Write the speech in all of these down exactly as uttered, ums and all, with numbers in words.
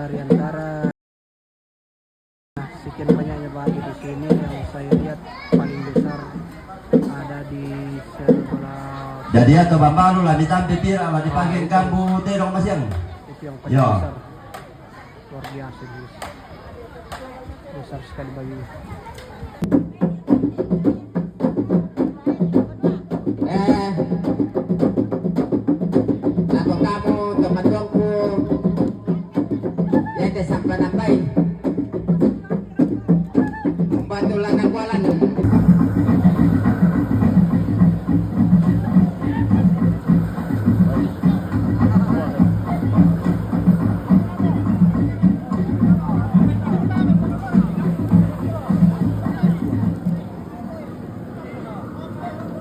Dari antara sekian banyaknya batu di sini, yang saya lihat paling besar ada di sebelah. Jadi atau bambalu lah, mitampe pira lah dipakai kambu tedong masiang. Itu yang paling besar. Luar biasa, guys. Besar sekali batunya. Eh, apa kamu, teman dongku? Yete sampai nambai. Batu lana kualan.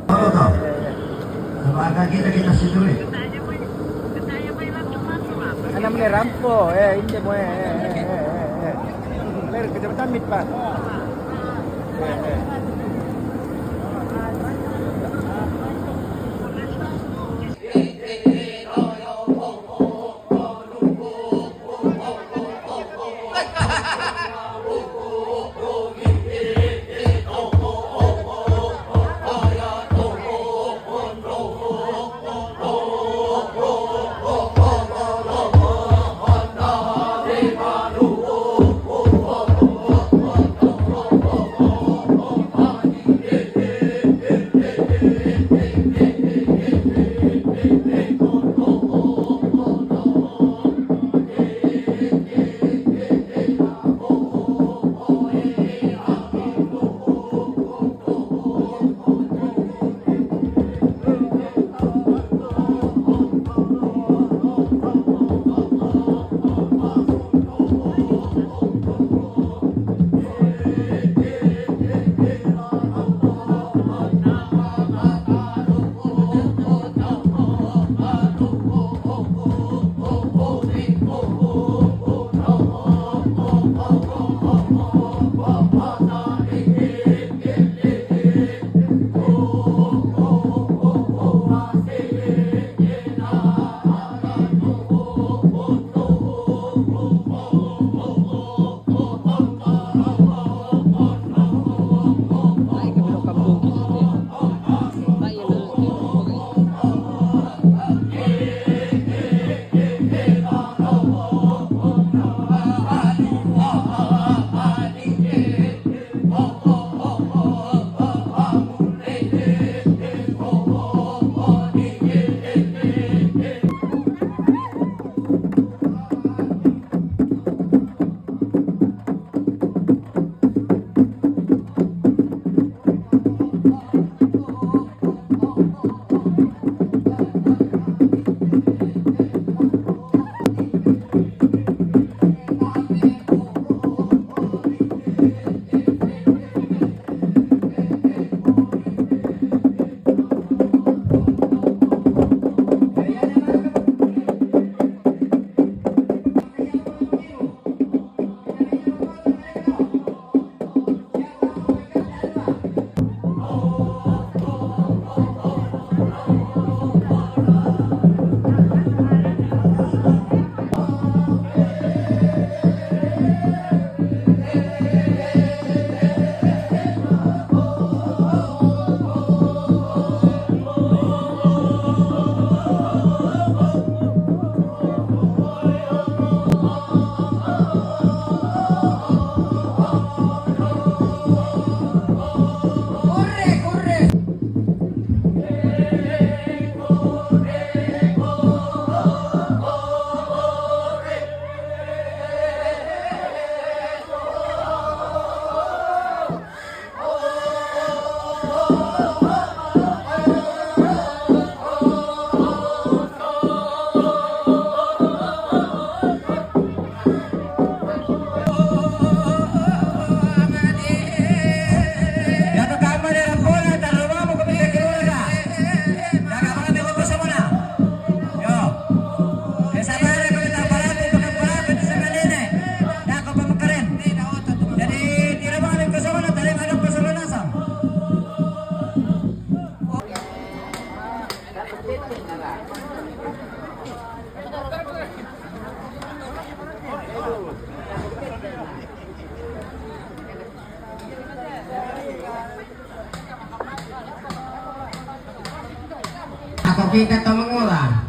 Kalau tahu, sama kita kita situ. Anam le rampo, eh, inde mo, eh, eh, eh, eh, eh. Ler, kita tamit pa. Eh, eh. Kita to mangura.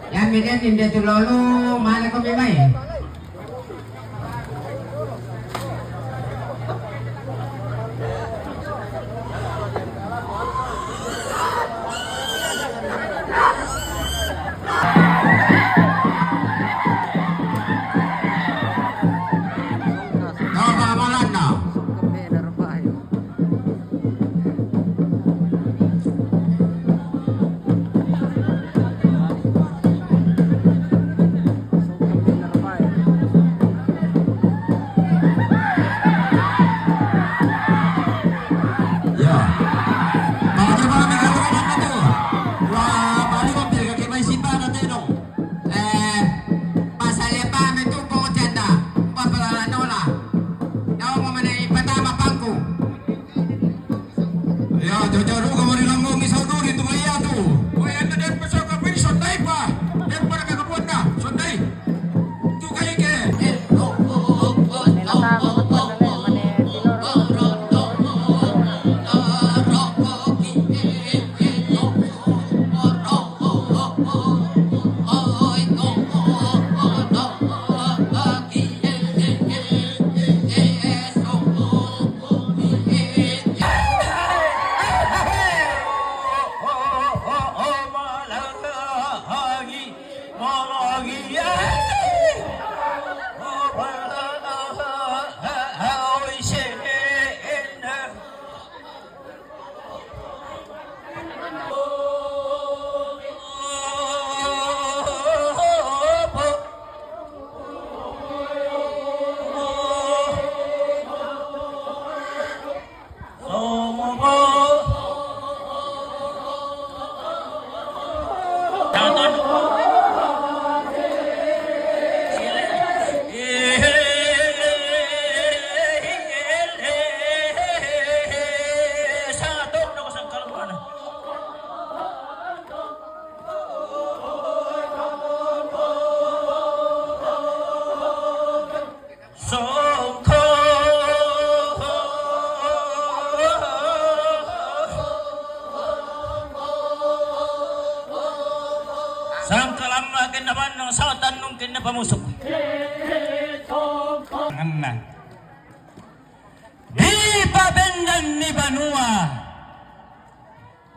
Yami den inde tu lolu, mane ko mi mai. Tama, Malanda. Ya. Bagaimana kata-kata tu? Wah, balik mobil kaki main simpan nanti dong. Eh, pasal ya pame tu poko janda. Wah, pelala nola. Dawa mo manai patama pangku. Ya, jajaru ka mari lango mi sauduri tu maya tu. Wai, anda den pasal ka pin sondai pa. Den pada ka kapuan dah, sondai. Tu kai ke. Sangkalamma kenna bannung, sawatannung kenna pamusuk. Anna. Di pabendan ni banua,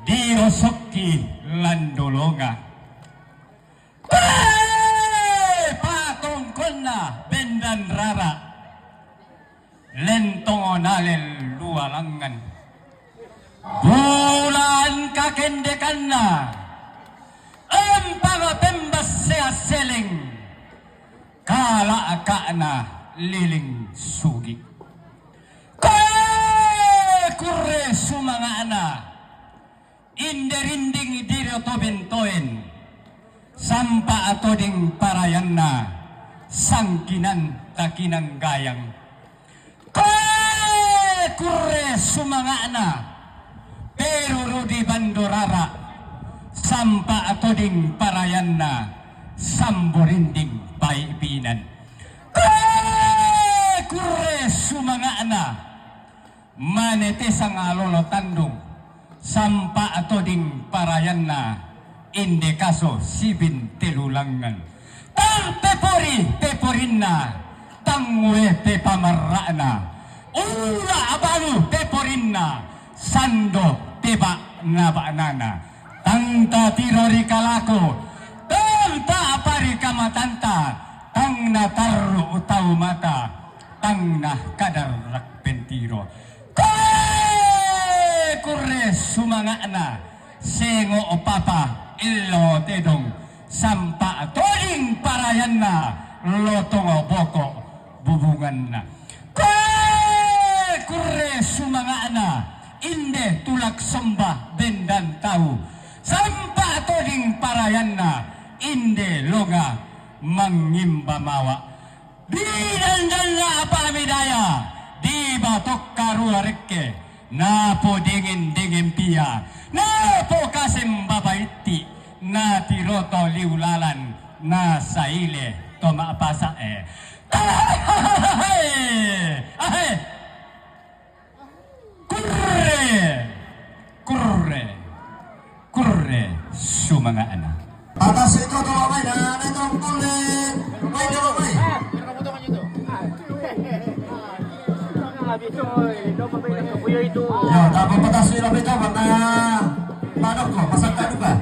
di osokki landolonga. Kue patongkonna bendan rara, lentong nalel dua langan. Bulan kakendekanna, empang pembas sea seleng, kala'ka'na liling sugi. Kue kurre sumanga'na, inde rinding diro to bentoen, sampa toding parayanna, sangkinan takinang gayang. Kue kurre sumanga'na, peruru di bandorara, sampa toding parayanna, samborinding bai binan. Kue kurre sumanga'na, mane tesang alolo tandung, sampa toding parayanna, inde kaso sibin telulangan. Tang pepori peporinna, tang ue pepamarra'na, ula balu peporinna, sando peba'na-ba'nana. Tang tatiro ri kalaku, tang ta'pa ri kamatanta, tang natarru tau mata, tang nakadarrak pentiro. Kue kurre sumanga'na, sengo papa illo tedong, sampa toding parayanna, lotong boko bubunganna. Kue kurre sumanga'na, inde tulak somba bendan tau, sampa toding parayanna, inde longa mangimba mawa. Bidandanna apa midaya, di batokka rua rekke, napo dingin-dingin pia, napo kasem babaitti, natiroto liu lalan, nasaile to ma'pasa'e. Ahe! Ahe! Kurre, kurre, kurre, Sumanga'na. Atas itu tuh, Bang, nah, itu boleh. Main dulu, Bang. Ya, tak apa, petas ni, Bang, itu, Bang. Nah, manok ko, masak tak juga.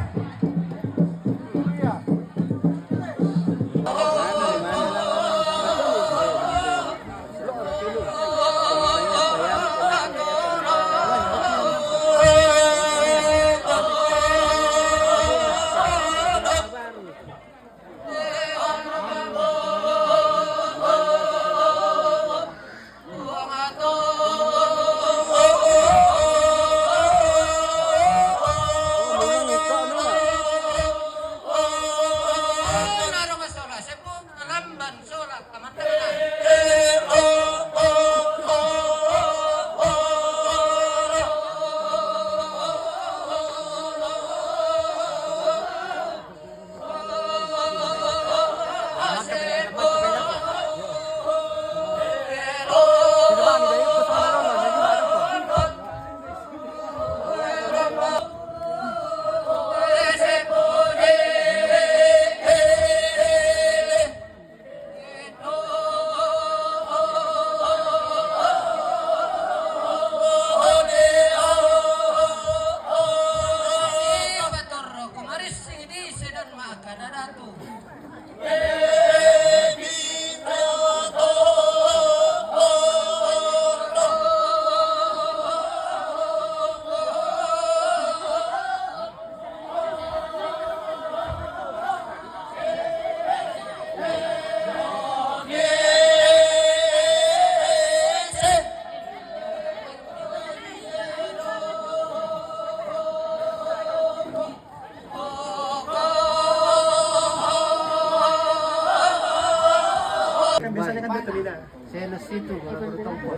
Kan biasanya kan dia terlina. Saya nasi itu, kalau perlu tahu.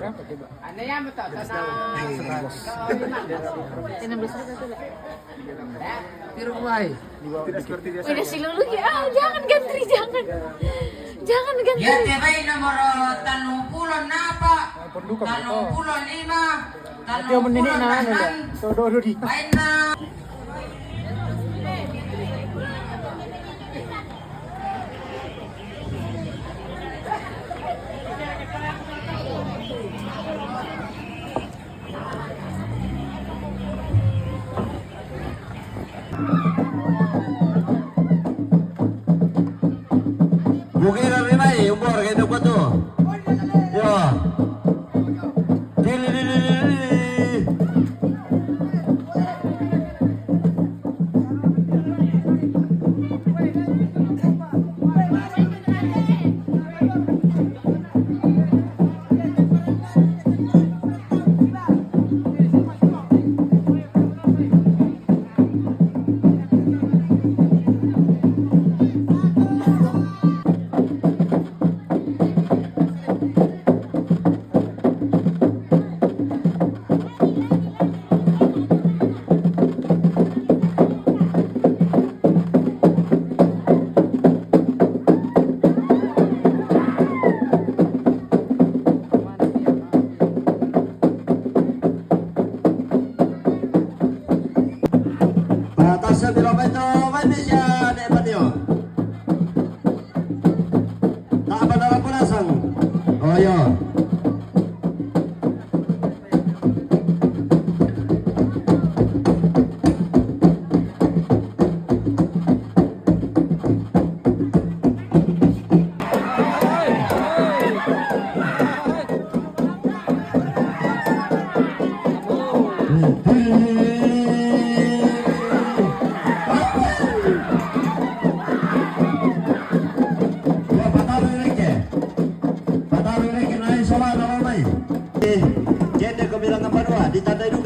Ano yan, mata, Sebelas. Yan ang gusto ko sa tula. Pero why? Tidak seperti biasa. Udah si Lulu ya, ah, jangan gantri, jangan. Jangan gantri. Ya, te bay nomor talong pulo na pa. Talong pulo lima. Talong pulo na, ano, ya? Todo, Rudy. Bay na. Bukira rimai, umbor, kaya dapat tu. Yo. Dili, dili, dili, dili. Batasnya di Roberto, Malaysia, Depanio. Tak apa dalam penasang. Oh, ya. Jende ko bilang apa dua? Ditandai dulu.